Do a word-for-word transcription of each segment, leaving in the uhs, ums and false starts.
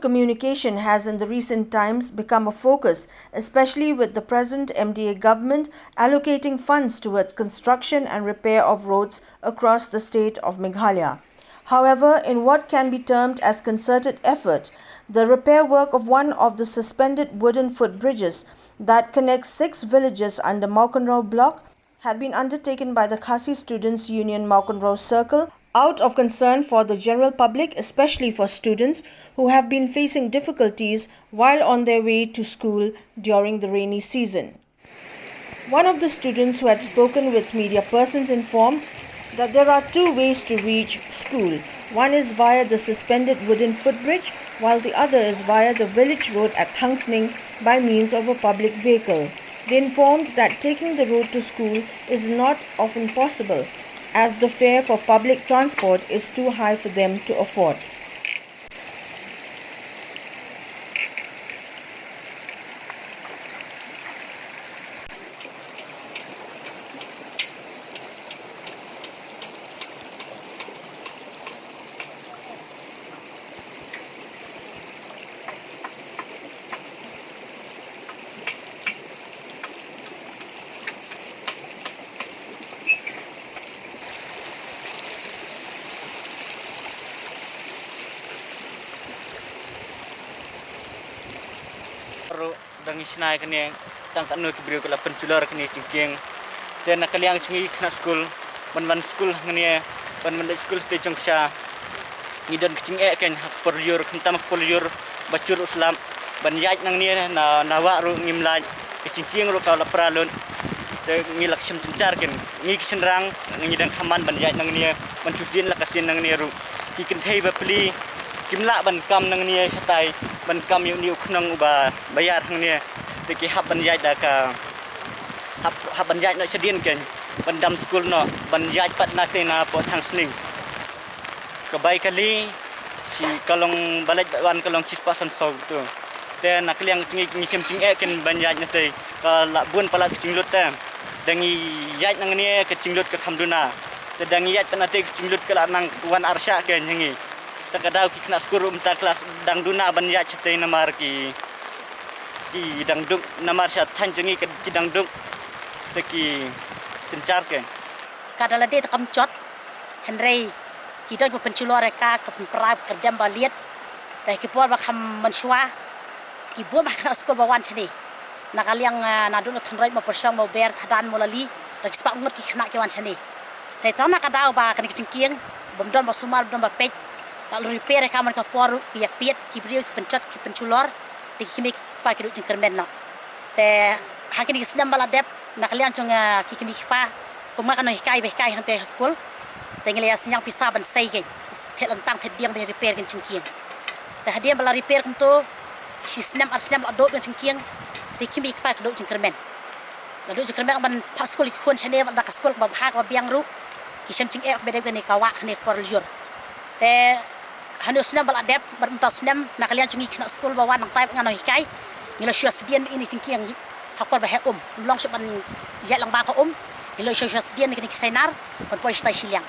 communication has in the recent times become a focus, especially with the present M D A government allocating funds towards construction and repair of roads across the state of Meghalaya. However, in what can be termed as concerted effort, the repair work of one of the suspended wooden footbridges that connects six villages under Mawkynrew block had been undertaken by the Khasi Students Union Mawkynrew Circle out of concern for the general public, especially for students who have been facing difficulties while on their way to school during the rainy season. One of the students who had spoken with media persons informed that there are two ways to reach school. One is via the suspended wooden footbridge, while the other is via the village road at Thangsning by means of a public vehicle. They informed that taking the road to school is not often possible, as the fare for public transport is too high for them to afford. Ruh dang ïa shna ïa kane, tang katno ki briew ki la pynshlur ïa kane jingkieng. Te na ka liang jong ngi khynnah skul, ban wan skul hangne, ban wan leit skul te jong sha, ngi don ka jingeh kein ha ka por lyiur, khamtam ha ka por lyiur ba jur u slap. Ban ïaid nangne na, na wah ruh ngim lait. Ka jingkieng ruh ka la pra lut. Te ngi la shem jynjar kein. Ngi ki shynrang ngi dang kham man ban ïaid nangne, ban shu sdien la ka sdien nangne ruh. Ki kynthei ba pli kim lah ban kam nangne shatai, ban kam ïa une u khnong uba ba ïar hangne. Te ki hap ban ïaid da ka, hap, hap ban ïaid noh shadien kein, ban dam skul noh, ban ïaid pat na te na poh Thangsning. Ka bai ka li, shi ka long ba leit ba wan ka long shispah sanphew tu. Te na ka liang jong ngi, ngi shem jingeh kein ban ïaid na te, ka la bun palat ka jinglut te. Dang ïaid nangne ka jinglut ka kham duna. Te dang ïaid pat na te ka jinglut ka la nang wan arshah kein ha ngi. Te ka daw ki khynnah skul ruh mynta ka la dang duna ban ïaid shatei namar ki, ki dang duk, namar sha thaiñ jong ngi ki dang duk. Te ki jynjar kein. Ka da lade te kam jot. Hynrei ki don kiba pynshlur ïa ka, ka pynpra, ka dem ba liat. Te ki por ba kham mynshuwa, ki bun ba khynnah skul ba wan shane. Na ka liang, ah, naduh na Thanroi, Mawpyrshong, Mawber, Thadan, Mawlali, da ki spah ngut ki khynnah ki wan shane. Te tang na ka daw ba kane ka jingkieng bym don ba sumar, bym don ba peit, la repair ïa ka man ka por ruh, ki ïa piet ki briew, ki pynjot, ki pynshlur, te ki kmie ki kpa ki duh jingkyrmen noh. Te ha kine ki snem ba la dep, na ka liang jong, ah, ki kmie ki kpa, kum nga ka nonghikai ba hikai hangtei ha skul, te ngi la ïa synñiang pisa ban sei kein, thied lyntang thied dieng ban repair kein jingkieng. Te hadien ba la repair kumto, shi snem ar snem la duh kein jingkieng, te ki kmie ki kpa ki duh jingkyrmen. La duh jingkyrmen ban phah skul ki khun shane, da ka skul kaba bha kaba biang ruh, ki shem jingeh ba dei kane ka wah kane ka por lyiur. Te hane u snem ba la dep bad mynta u snem, na ka liang jong ngi khynnah skul ba wan nangtai bad nga nonghikai, ngi la shu ïa sdien ïa kine jingkieng ha ka por ba heh um. Ym long shuh ban ïaid lang bad ka um, ngi la shu ïa sdien ïa kine ki sainar ban poi shatai shiliang.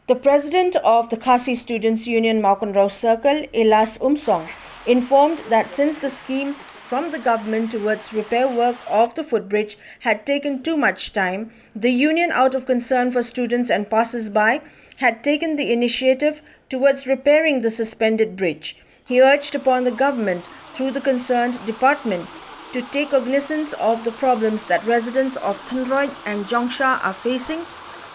The president of the Khasi Students Union Mawkynrew Circle, Elias Umsong, informed that since the scheme from the government towards repair work of the footbridge had taken too much time, the union, out of concern for students and passers-by, had taken the initiative towards repairing the suspended bridge. He urged upon the government, through the concerned department, to take cognizance of the problems that residents of Thanroi and Jongsha are facing,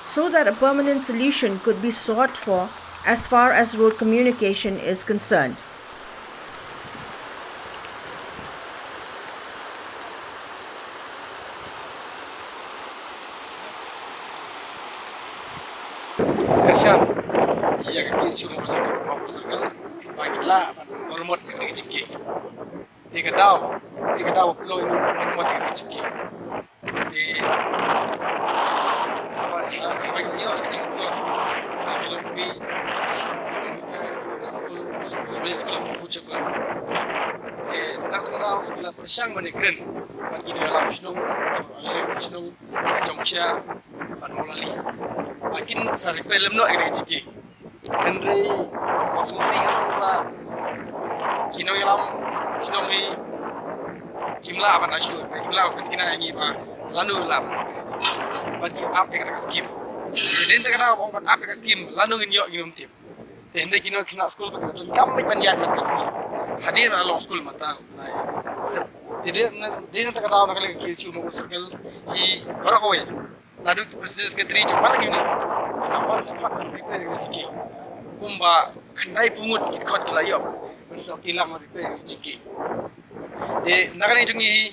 so that a permanent solution could be sought for as far as road communication is concerned. Kyrshan ïa ka K S U Mawkynrew Circle, Mawkynrew Circle, ba ngin lah ban maramot ïa ka jingkieng. Te ka daw, te ka daw ba pynlong ïa ka maramot ïa ka jingkieng. Te haba, haba ngi ïoh ïa ka jingpynlong, te ka long kaba, ka long kaba skul, kaba skul ïa ka kut sha kut. Te tang ka daw ngi la pyrshang ban ïakren bad ki nongïalam shnong, nongïalam shnong, ka Jongsha bad Mawlali. Ba kin sa repair lem noh ïa ka jingkieng. Hynrei ka sngewsih ka long ba Ki nongïalam shnong hi kim lah ban assure, kim lah ban pyntikna ïa ngi ba lano lah ban, ban ki ap ïa kata ka skim. Te dei na kata ka daw ban ap ïa ka skim, lano ngin ïoh ngim tip. Te hynrei ki nongkhynnah skul ba ki la donkam beit ban ïaid man ka sngi. Hadien ba la long skul mynta. Te dei na, dei na kata ka daw na ka liang ka K S U Mawkyrwat Circle hi baroh kawei, naduh president, secretary jong man la ki unit, ki la wan shakhmat ban prepare ïa ka jingkieng. Kumba khyndai phew ngut ki dkhot ki la ïoh ban snoh kti lang ban prepare ïa ka jingkieng. Te na ka liang jong ngi hi,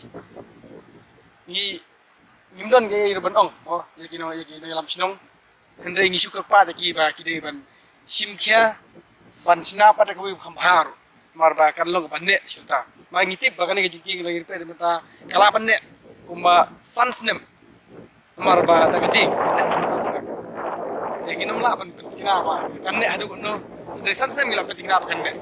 ngi, ngim don kaei ruh ban ong, oh, ïa ki nong, ïa ki nongïalam shnong. Hynrei ngi shu kyrpad ïa ki ba ki dei ban shim khia, ban shna pat da kawei kham bha ruh. Namar ba kan long kaba neh shirta. Namar ngi tip ba kane ka jingkieng la ngi prepare mynta ka lah ban neh kumba san snem. Namar ba da ka ding neh kumba san snem. Te ngin ym lah ban pyntikna ba kan neh haduh katno. Hynrei san snem ngi lah pyntikna ba kan neh.